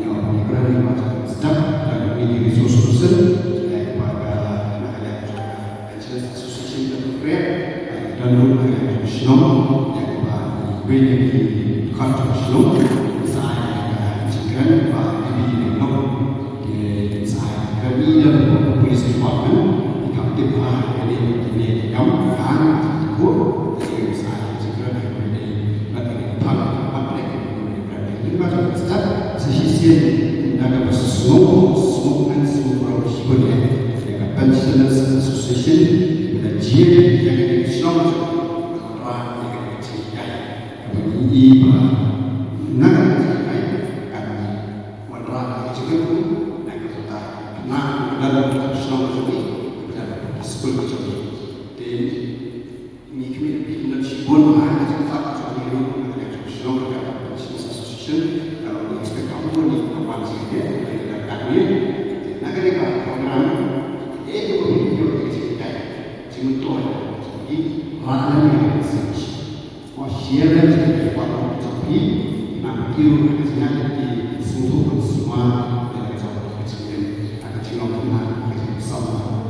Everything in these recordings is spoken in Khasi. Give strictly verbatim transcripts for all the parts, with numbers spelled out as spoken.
ïa u Reverend Martin Step, da ka Community Resource Person, ïa kaba ka na ka liang ka Pensioners Association ka Buhriah, ïa ka dohnud na ka liang ka shnong, ïa kaba i Brenda ki dkhot ka shnong, sa ïa ka jingkren ba i Bi Nonglop, ki sa ïa ka Brenda ka Police Department, i kam tip ha ka ne ka ne ka kam, ha ka jingkren, sa ïa ka jingkren, ka Brenda, ba ka ne ka phang, ba ka ne ka Sa shisien da kaba sngewbha, sngewbha, sngewbha shibun ïa ka Pensioners Association, ka jingïaid ïa ka shnong, kaba ïa ka jingïaid, kaba ïa ba na ka jingïaid, kan wanrah ïa ka jingïaid, na ka bynta na ka shnong jong ngi, ka skul jong ngi. Te Ngi khmih, ngi khmih shibun ha ka jingthoh ka jong ngi ruh, na ka liang jong Shillong Rikab Pensioners Association, ka long ngi expect ka bun ngi ka wan jingeh, ka wan jingeh. Na ka liang ka program, eh, ka bun ngi ka jingeh, jingmyntoi, jingeh, ra na ngi ka message. Ko share na jingeh, ko jong phi, na ka liang ka jingeh, ki sngewthuh, sngewma, na ka jong ka jingeh, na ka jinglong, na ka jingeh,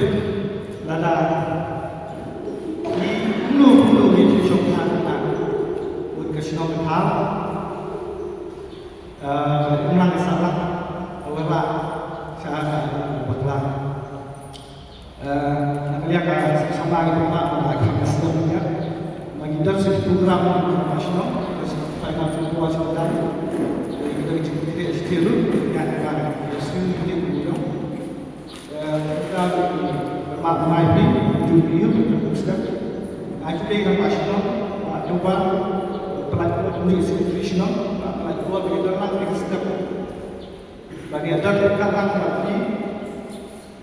lada i kumno kumno i ju shong ha ka, ka shnong ka thaw. Em, nang sa lah, awara sa bakla. Em, nang lihat ka sama bakla, ka shnong ya. Magi dar si program ka shnong, ka shnong, ka shnong, ka shnong. Jadi kita cerita cerita dulu, ya, ya, ya, sini dia program.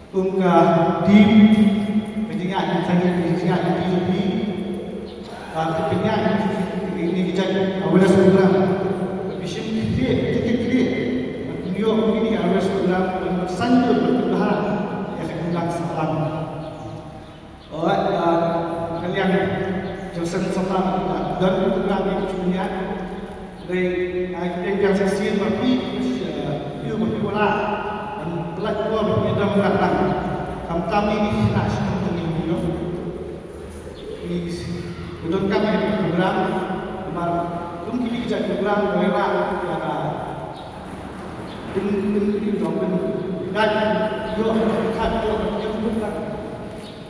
Kum ka team, ka jingïaid, ka jingïaid, ka jingïaid, Ah, ka pynïaid ïa kine ki jait awareness program. Ka pynshim ki kliar, ki jait ki kliar. Ka pynïoh ïa kine awareness program ban pynsanjur, ban pynbha ïa ka jingïaid sahlang. Alright, ah, ka liang jong seng samla ka don program ïa ki jingïaid. Dei, ah, dei biang shisien ba phi, ah, ïa ba phi wanrah ban pynlait por ban ïadon bad lang. Khamtam ïa ki khynnah shnong jong ngi. Ki, ki donkam ïa ka program, namar kum kine ki jait program, ki wanrah ïa ka, pyn, pyn, pyn, pyn, pyn, guide, ïoh, khat, ïoh, ïoh, ïoh, ïoh.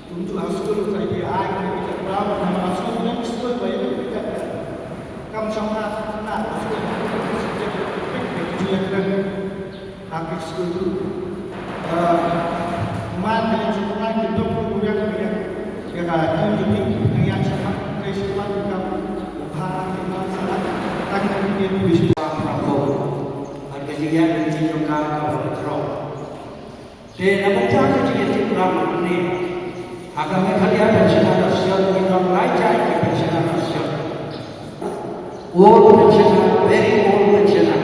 Kumjuh ha skul, ka ïa ai, ka ïa program, namar ha skul, ha skul, ba ïa ka, kam shong ha, ha skul, subject, subject, Ha ki skul tu. Eh, man ka jingmai ki dok ki kuliah ki kuliah. Ïa ka team meeting ki nang ïa shah ha, ka shah ha ka. Bha ki man sa ha. Tang ki ki ki. Bad ka jingïaid lynti jong ka ka ba la throng. Te na bynta ka jingïaid program ne. Ha ka Meghalaya Pensioner Association ki don lai jait ki pensioner association. Old pensioner, very old pensioner.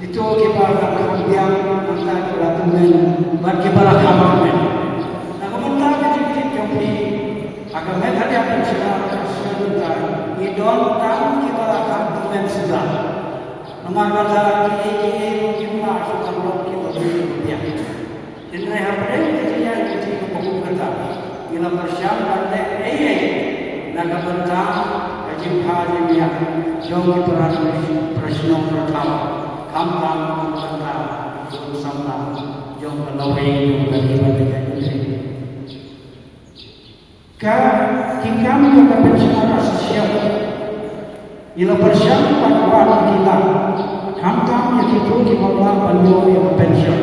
Kito kiba la kham biang, mynta kiba la tymmen, bad kiba la kham tymmen. Na ka bynta ka jingtip jong phi, ha ka Meghalaya Pensioner Association, ngi don tang kiba la kham tymmen suda. Namar kata kiei kiei ruh kim lah shu ban long kiba biang. Hynrei hapdeng ka jingïaid lynti kaba kum kata, ngi la pyrshang ban leh ei ei na ka bynta ka jingbha jingbiang jong ki para, para shnong para thaw, khamtam na ka bynta jong samla jong ka lawei jong ka ri bad ka jaitbynriew. Ka, ki kam jong ka Pensioner Association. Ngi la pyrshang ban wad ïa ki lad, khamtam ïa kito kiba lah ban ïoh ïa ka pension.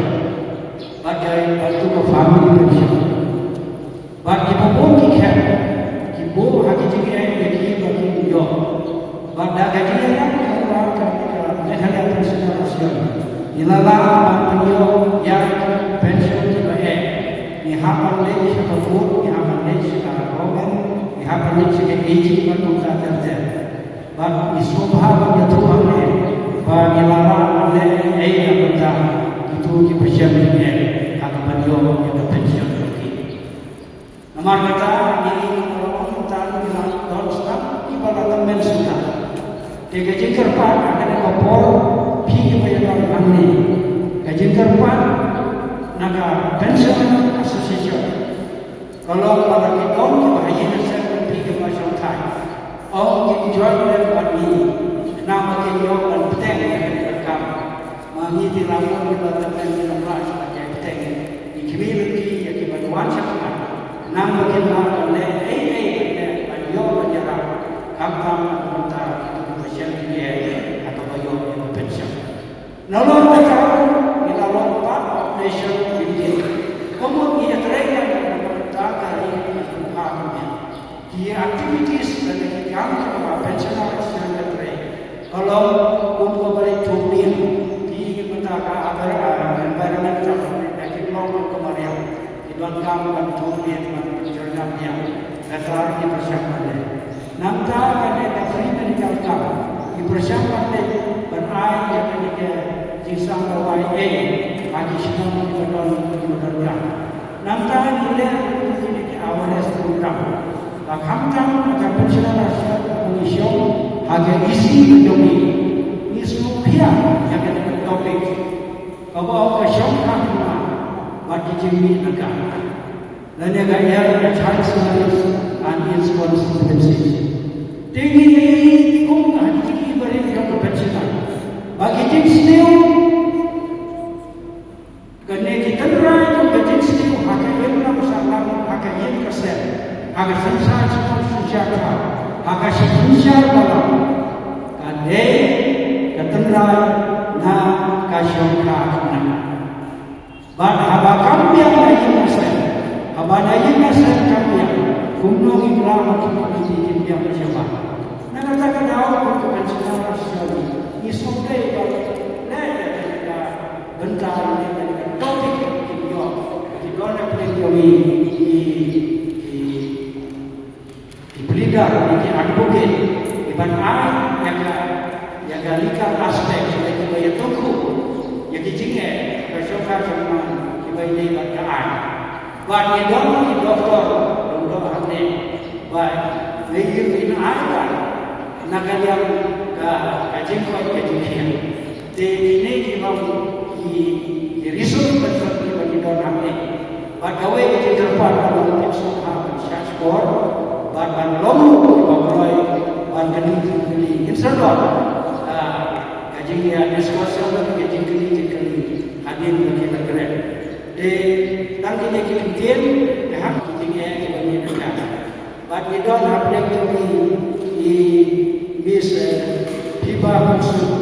Bad ïa kito ka family pension. Bad kiba bun ki khet, ki buh ha ki jingeh ïa ki ba kin ïoh. Bad da ka jingïarap ka Meghalaya Pensioner Association, ngi la lah ban pynïoh ïa ki pension kiba eh. Ngi hap ban leit sha ka court, ngi hap ban leit sha ka government, ngi hap ban leit sha ka A G bad kumta ter ter. Bad ngi sngewbha ban ïathuh hangne ba ngi la lah ban leh ei ei na ka bynta kito kiba shem jingeh ha kaba ïoh ïa ka pension jong ki. Namar kata, ngi ïohi ba la long kumta, ngi la don stat kiba la tymmen stat. Te ka jingkyrpad ha kane ka por, phi kiba ïadon Ka Pensioner Association ka long ba la ki don kiba ha ïing ha sem, ki kiba shongthait. Ong ki join lem bad ngi, khnang ba kin ïoh ban bteng ïa kane ka kam. Ma ngi ki la bun kiba la bteng, ki la bteng, ki la bteng. Ngi khmih lynti ïa kiba wan sha khmat, khnang ba kin lah ban leh ei ei ban leh, ban ïoh ban ïarap, khamtam na ka bynta kiba shem ki ha kaba ïoh ïa ka pension. Nalor kata, ngi la long part of nation building. Ka mut ngi ïatrei ïa ka bynta ka ri ka pyrshah ka miat. Ki activities lane ki kam kiba ka Pensioner Association ka trei, ka long kum ka ba leit thung miat. Ki ki bynta ka aber, ah, environment ka, ka ki long ka mariang. Ki donkam ban thung miat, ban pynjah miat. Kata ki pyrshang ban leh. Nangta kane ka free medical camp, ki pyrshang ban leit ban ai ïa kane ka jingsam dawai ei ha ki shnong kiba don, kiba donkam. Nangta ngi leh ruh kine ki awareness program. Ba khamtam ha ka Pensioner Association ba ngi shong ha ka E C ka jong ngi, ngi sngewkhia ïa kane ka topic kaba ong ka shongkha khynnah bad ki jingmih na ka, lane ka ïa ka Child Service and its Consequences. Te ngi kum ka ha ki barit ka pensioner, ba ki jingsniew, kane ki tynrai jong ka jingsniew ha ka imlang sahlang, ha ka ïing ka sem, ha ka synshar shnong synshar thaw, ha ka synshar balang, ka dei ka tynrai na ka shongkha khynnah. Bad haba kam biang na ïing na sem, haba na ïing na sem kam biang, kumno ngin lah ban ïoh ïa ki jingbiang shabar. Na kata ka daw, kum ka Pensioner Association, ngi sngewthuh ba leh ïa ka bynta, leh ïa ka topic ki ïoh, ki don na pdeng jong ngi, ki, ki, ki pleader, ki advocate, ki ban ai ïa ka, ïa ka legal aspect, ïa kiba ïathuh, ïa ki jingeh ka shongkha shongman kiba ïadei bad ka aiñ. Bad ngi don ki doktor, don, don hangne. Bad ngi ïohi na ai bad na ka liang ka, ka jingkoit ka jingkhiah. Te kine ki long ki, ki resource person kiba ngi don hangne. Bad kawei ka jingkyrpad ka long ban sngewbha ban shah shkor bad ban long ruh kiba kloi ban kylli jingkylli. Ngin sa don, ah, ka jingïa discussion bad ka jingkylli jingkylli hadien ba ki la kren. Te tang kine ki kyntien, te hap ki jingeh kiba ngi donkam. Bad ngi don hapdeng jong ngi i Miss, eh, Phiba Pynsuk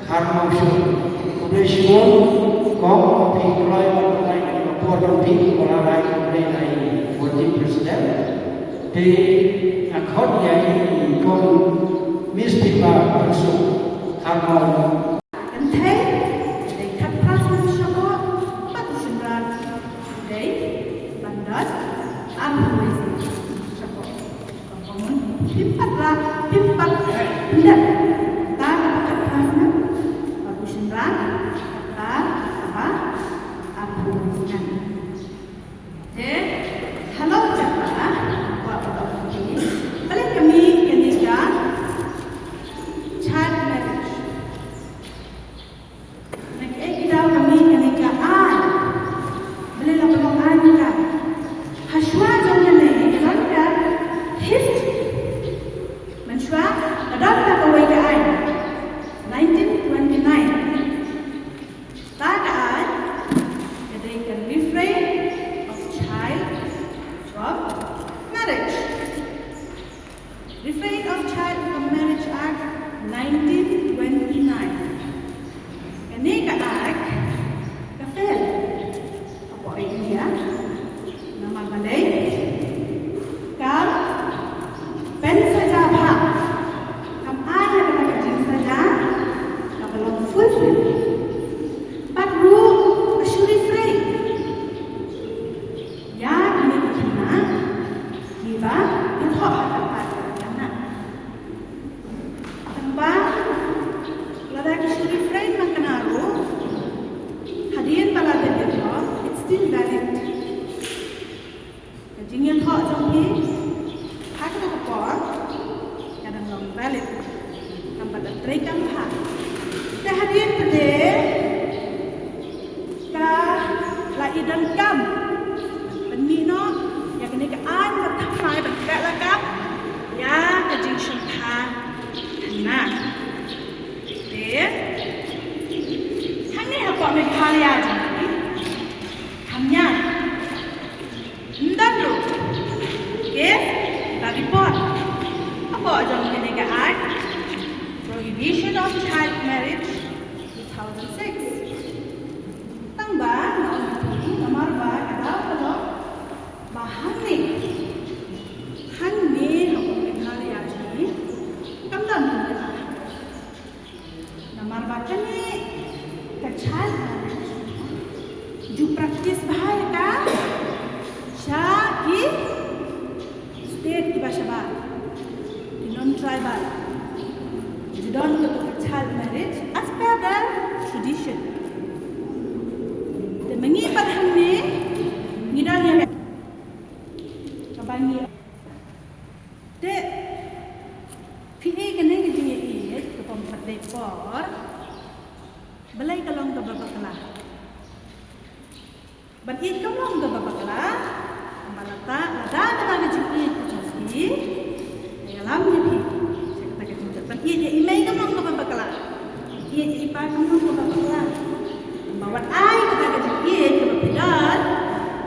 Kharmawshun. Khublei shibun, kong, phi kloi ban pynlait ïa ka por jong phi, khublei, khublei ïa i working president. Te nga khot ïa i kong Miss Phiba Pynsuk Kharmaw. Kynthei dei khatphra snem shapoh, bad u shynrang dei ban don arphew wei snem shapoh. Phim pat lah, phim pat pyndet. Kata kaba khatphra snem, bad u shynrang kata kaba arphew wei snem. Te halor kata, kwah ban ong ïa phi, balei ka mih kane ka child marriage? Na kaei ka daw ka mih kane ka aiñ? Balei la pynlong aiñ ïa ka? Hashwa jong kane ka don ka history. Mynshuwa ka don ka kawei ka aiñ, nineteen twenty-nine. Kata ka aiñ ka dei ka Refrain of Child from Marriage. Refrain of Child from Marriage Act, nineteen twenty-nine. Kane ka act ka fail hapoh India. Namar balei? Kam pynsaja bha, kam ai ïa kata ka jingsaja kaba long fulfill. Bad ruh ka shu refrain ïa kine ki khynnah kiba ïathoh ha ka pyrthei ka khynnah. Tangba lada ki shu refrain man kane ruh, hadien ba la dep ïathoh, it's still valid. Ka jingïathoh jong phi ha kata ka por ka dang long valid. Kam pat da treikam bha. Te hadien pat de ka la Hangne hapoh Meghalaya jong ngi, hynñiar. Ym don ruh case ba report hapoh jong kane ka Act Prohibition of Child Marriage two thousand six. Tang ba nga ong ïa phi namar ba ka daw ka long ba hangne, hangne hapoh Meghalaya jong ngi kam don ruh ka Act. Namar ba kane ka child marriage ju practice bha ïa ka sha ki state kiba shabar, ki non tribal. Ju don kata ka child marriage as per their tradition. Te ma ngi pat hangne ngi don ïa kaba ngi Te phi i kane ka jingïeit kaba ym pat dei por. Balei ka long kaba bakla? Ban ïeit kam long kaba bakla. Namar lada, lada kata ka jingïeit ka jong phi, ïalam ïa phi. Kata ka jingïeit ban ïeit ïa i mei kam long kaba bakla. Ïeit ïa i pa kam long kaba bakla. Ba wat ai kata ka jingïeit kaba phi don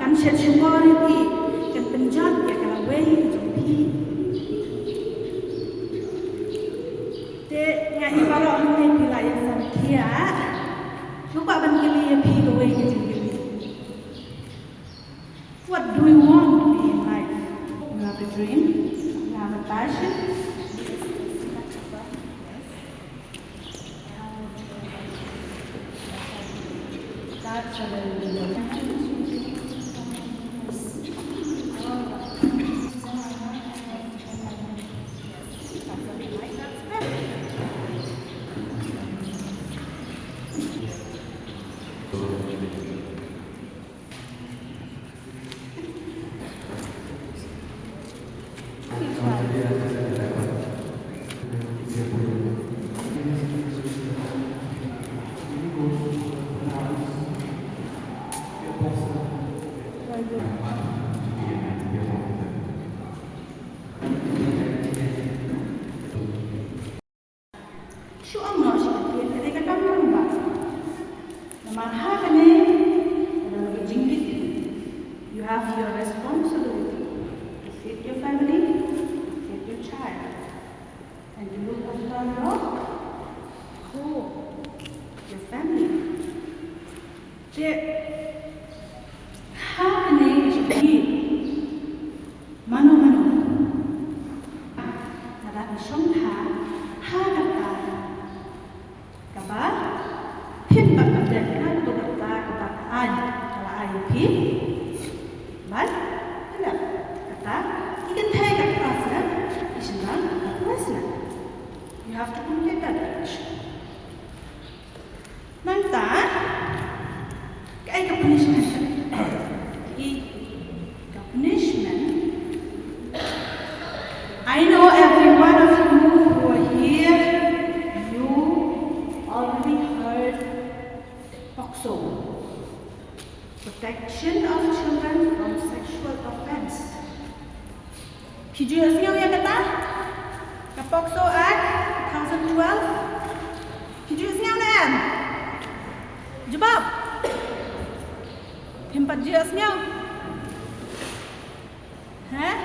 kan shet shukor ïa phi, kan pynjot ïa ka lawei ka jong phi. Te nga i baroh hangne phi la ïasan thiah. Nga kwah ban kylli ïa phi kawei ka jingkylli. What do you want to be in life? You have a dream? You have a passion? Shu ong noh sha ka kti, ka dei ka kam rangbah. Namar ha kane ka dei ka jingkit. You have your responsibility to feed your family, to feed your child, and to look after your home, your family. Te ha kane ka jingkit, mano mano lada ki shongkha ha kata kaba phim pat pyndet, ha kata kaba ka aiñ ka la ai ïa phi, bad kata kata ki kynthei ka kpa snem, ki shynrang ka kpa snem. You have to complete that age. Nangta kaei ka punishment? Kaei ka punishment? I know every one of you who are here, you already heard POCSO, Protection of Children from Sexual Offence. Phi ju ïohsngew ïa kata ka POCSO Act two thousand twelve? Phi ju ïohsngew ne em? Jubab. Phim pat ju ïohsngew. Heh?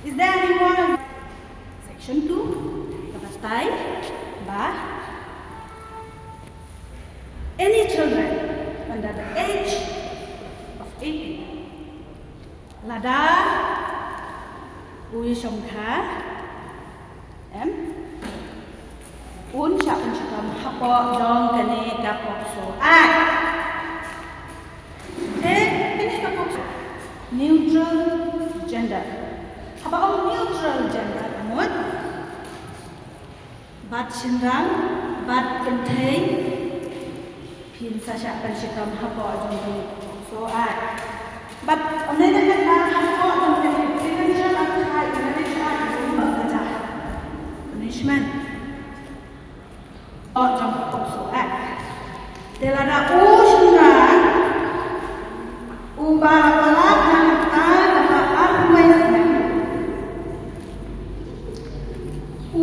Is there anyone? Section two ka batai ba any children under the age of eighteen. Lada u ïashongkha, em, un shah pynshitom hapoh jong kane ka POCSO Act. Te kane ka POCSO neutral gender. Haba ong neutral gender ka mut bad shynrang bad kynthei phin sa shah pynshitom hapoh jong kane ka POCSO Act. Bad ym dei tang kata, hapoh jong kane ka Prevention of Child Marriage Act ruh ka don punishment hapoh jong ka POCSO Act. Te lada u shynrang uba la palat na ka bynta kaba arphew wei snem u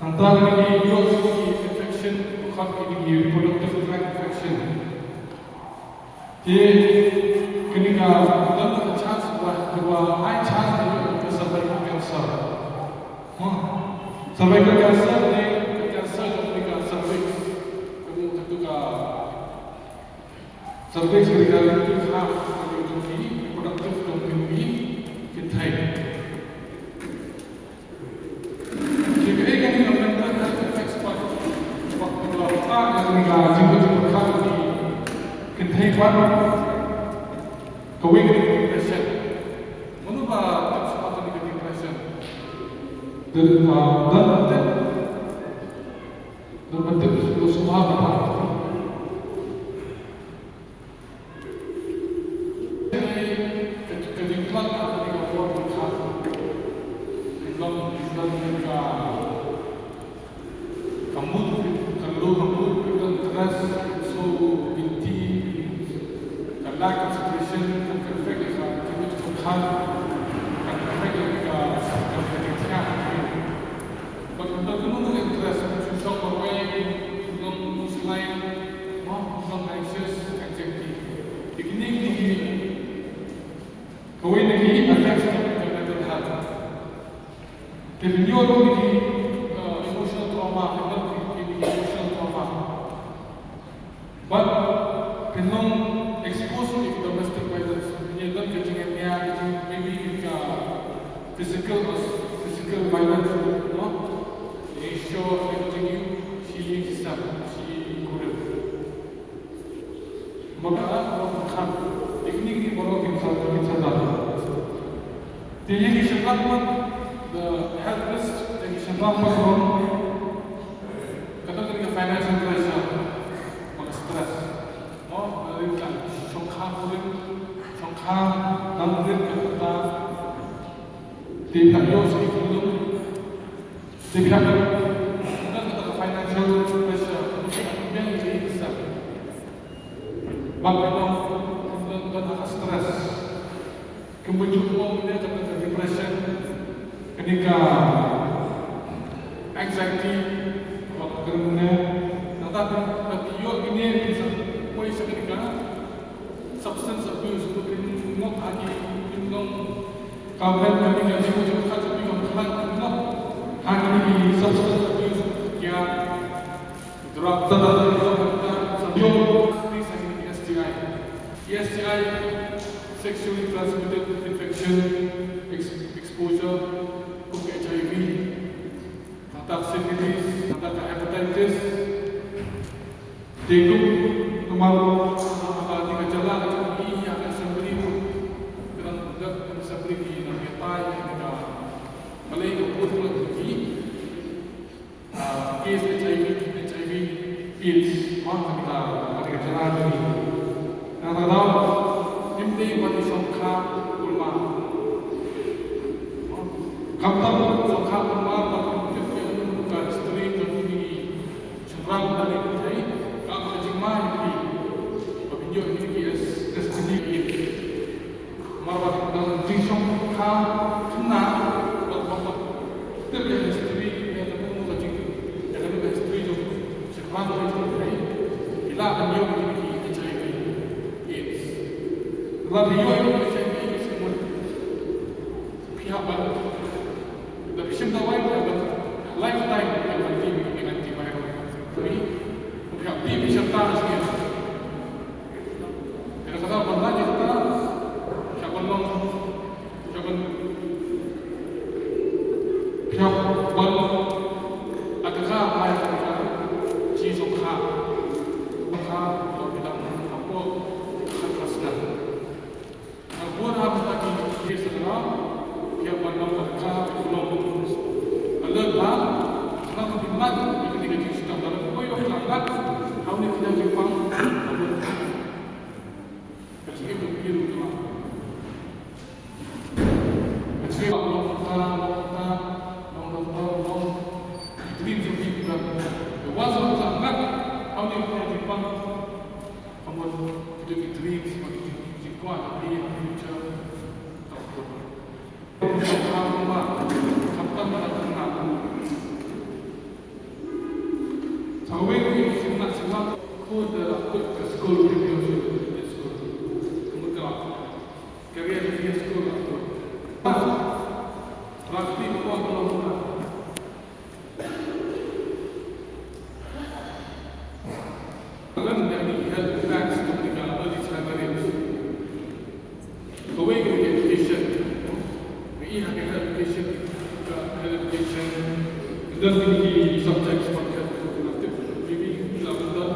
Nangta kine ki ïoh ki infection, khot kine ki reproductive tract infection. Te Kane ka don ka chance ba, ba ai chance ïa ka cervical cancer. Mo, cervical cancer ne ka cancer jong ka cervix. Ka mut ka tu ka cervix ka dei ka kynthei, ka dei ka productive jong ka kynthei. Ki kaei kane ka mental health effects pat, ba ka la pynlong ïa kane ka jingmut jingpyrkhat jong ki kynthei pat, kawei ka dei ka depression. Mano ba tip shaphang kane ka depression? Don, ah, don ba tip? Don ba tip shaphang kane ka Bad kumta ka mut ka interest, shu shong marwei, shu long shlai, mo, shu long anxious, anxiety. Te kine ki dei kawei na ki effects jong ka mental health. Te phin ïoh ruh ki, uh, emotional trauma, ki, ki, ki emotional trauma. Bad phin long expose ïa ki domestic violence. Phin ïoh don ka jingïaid, ka jing, maybe ka physical, physical violence, no? Ïa shuh ïa ka jingim shi ïing shi sem, shi kurim. Maka, maka, ïa kine kine baroh kin sa, kin sa don. Te ïa ki shynrang pat, the health risk, ïa ki shynrang pat ruh. Kata ka dei ka financial pressure, bad stress. Mo, ka dei ka shongkha kurim, shongkha dang rit ka kata. Te ka ïoh sha ki khyllung. Te ka, kata ka financial pressure, ka dei ka pressure. Bad ka dei ka stress. Kumba ju ong ne kata ka depression, kane ka anxiety, ba ka kren ne, nangta ka, ka ïoh kine ki sa poi sha kane ka substance abuse, ba kin ngop ha ki, kin long ka ban kane ka jingmut jingpyrkhat jong ki, kam khlaiñ kin ngop ha kine ki substance abuse, ki drug, sa da, sa da, sa da, sa da, S T I. S T I, sexually transmitted infection, ex-, exposure, kum ka H I V, nangta syphilis, nangta ka hepatitis. Te kum, kumba, kumba, kumba, te ka jylla ka jong ngi ha ka assembly, ka dang dep ka assembly ki nang ïatai ïa ka, balei ka bun la ki. Ah, case H I V, H I V AIDS, ma, kane ka, kane ka jylla jong ngi. Nangta ka daw, ngim dei ban ïa shongkha kulmar. Khamtam ban shongkha kulmar, ba ngim tip ïa ka history jong kine ki shynrang lane ki kynthei, ka, ka jingma ïa ki, ba phin ïoh ïa ki as, as kine ki AIDS. Namar ba ka dang jingshongkha khynnah, ba, ba, ba tip ïa ka history, ïa kano kano ka jing, ïa kano ka history jong shynrang jong ki, ki lah ban ïoh ïa ki H I V AIDS. Lada ïoh ïa ki H I V AIDS, ka mut phi hap ban, lada phi shim dawai, phi hap ban lifetime, phi hap ban tip ïa ki antiviral. Phi, phi hap tip ïa ki shata sha ki. Te kata ban lait ïa kata, phi hap ban long, phi hap ban, phi hap ban, ata ka ai ka jingshongkha, shongkha, to phi dang hapoh ka khasna. Ka bun ha kata ki case na, phi hap ban long ata ka long alert ba, khnang ba phin mad ïa kane ka jingshitom, lada phi poi ba phi la mad ha une u kynja jingpang, ka bun. Ka jingim jong phi ruh ka la. Ka jingim ba long doctor, long doctor, long doctor, long. Dream jong phi ka. Ka wan sa ka ngat ha une u kynja jingpang. Ka mut kito ki dreams bad ki jingkwah jong phi ha future. Ka la kut. Sa kawei ka jingkynmaw shuwa, ko da la kut ka skul, ka skul. Ka mut ka la Dang kine ki subjects ba ki hap ban tip, maybe ki la ban don,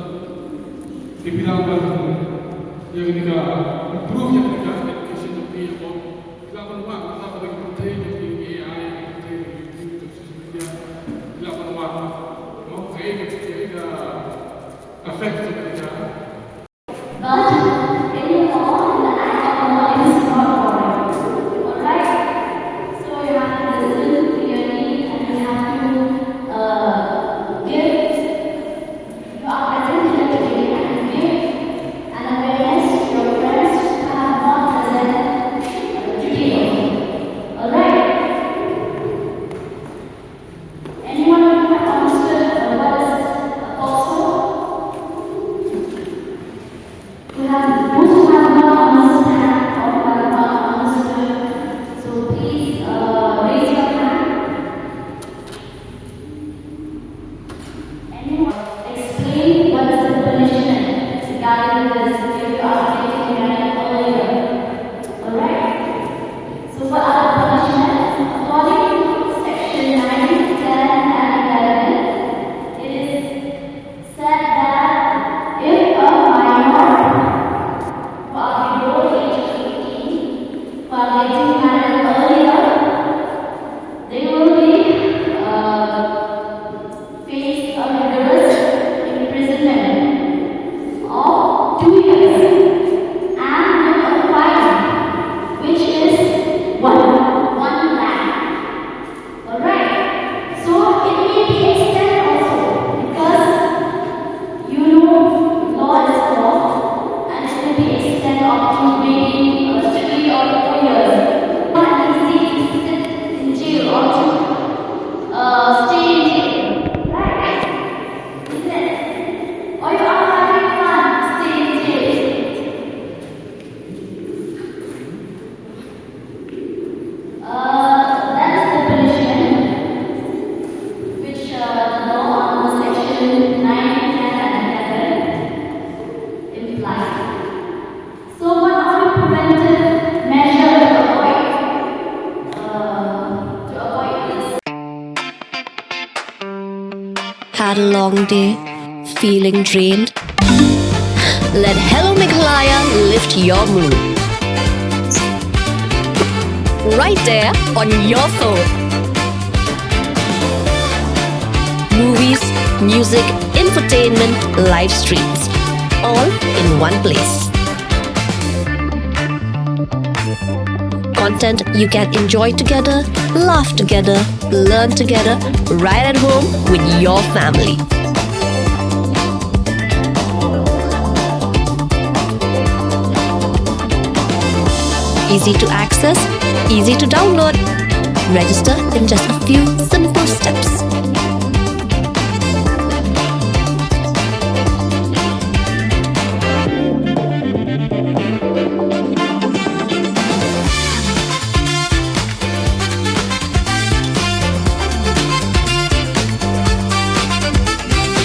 ki la ban don, ïa kine ka improve ïa kine ka education jong ki, ki la ban wad, la ban pyrthei jong ki, A I, pyrthei jong ki, jong social media, ki la ban wad. Mo, kaei ka, kaei ka effect jong kine ka. But in the law, in the act of the law, it is not wrong. Alright? So you have to listen clearly and you have to uh, give, you are present here today and you give an awareness to your friends who have not present today. Alright? Anyone who have understood uh, what is a falsehood? Who have, those who have not understand or who have not understood, so please uh, raise your hand. Anyone? Explain what is the punishment regarding this if you are getting married earlier. Alright? So what are the punishments? According to section nine, ten and eleven, it is said that if a minor who are below age of eighteen who are getting married earlier, they will be uh, face a rigorous imprisonment of two years and with a fine which is one, one lakh. Alright. So it may be extended also because you know law is law and it may be extended up to maybe uh, three or four years. But easy to sit in jail or to uh, stay in jail. Right? Isn't it? Or you are having fun, stay in jail. Uh, that is the punishment which uh, the law under section nine, ten and eleven implies. So what are the preventive measures to avoid, uh, to avoid this? Had a long day? Feeling drained? Let Hello Meghalaya lift your mood. Right there on your phone. Movies, music, entertainment, live streams, all in one place. Content you can enjoy together, laugh together, learn together, right at home with your family. Easy to access, easy to download. Register in just a few simple steps.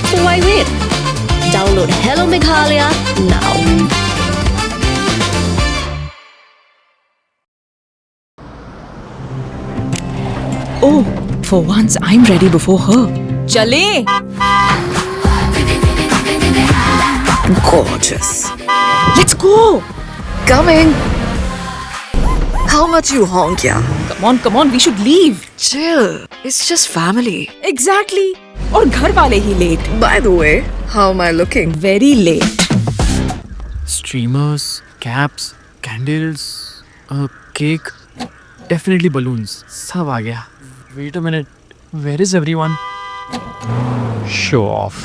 So why wait? Download Hello Meghalaya now. Oh, for once I'm ready before her. चले। Gorgeous. Let's go. Coming. How much you honk, yeah? Come on, come on, we should leave. Chill. It's just family. Exactly. और घर वाले ही late. By the way, how am I looking? Very late. Streamers, caps, candles, a cake, definitely balloons. सब आ गया. Wait a minute. Where is everyone? Show off.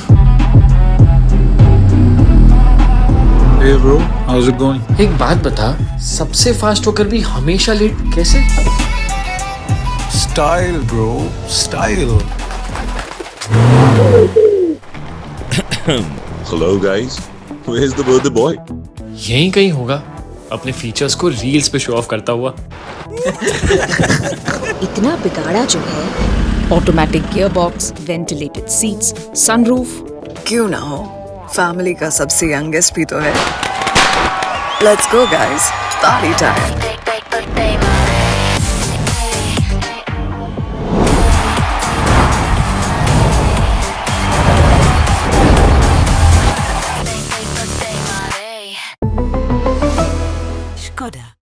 Hey bro, how's it going? एक बात बता, सबसे फास्ट होकर भी हमेशा लेट कैसे? Style bro, style. Hello guys, where's the birthday boy? यहीं कहीं होगा, अपने फीचर्स को रील्स पे शो ऑफ करता हुआ. इतना बिगाड़ा जो है. Automatic gearbox, ventilated seats, sunroof. क्यों ना हो, फैमिली का सबसे यंगेस्ट भी तो है. Let's go guys, party time. Skoda.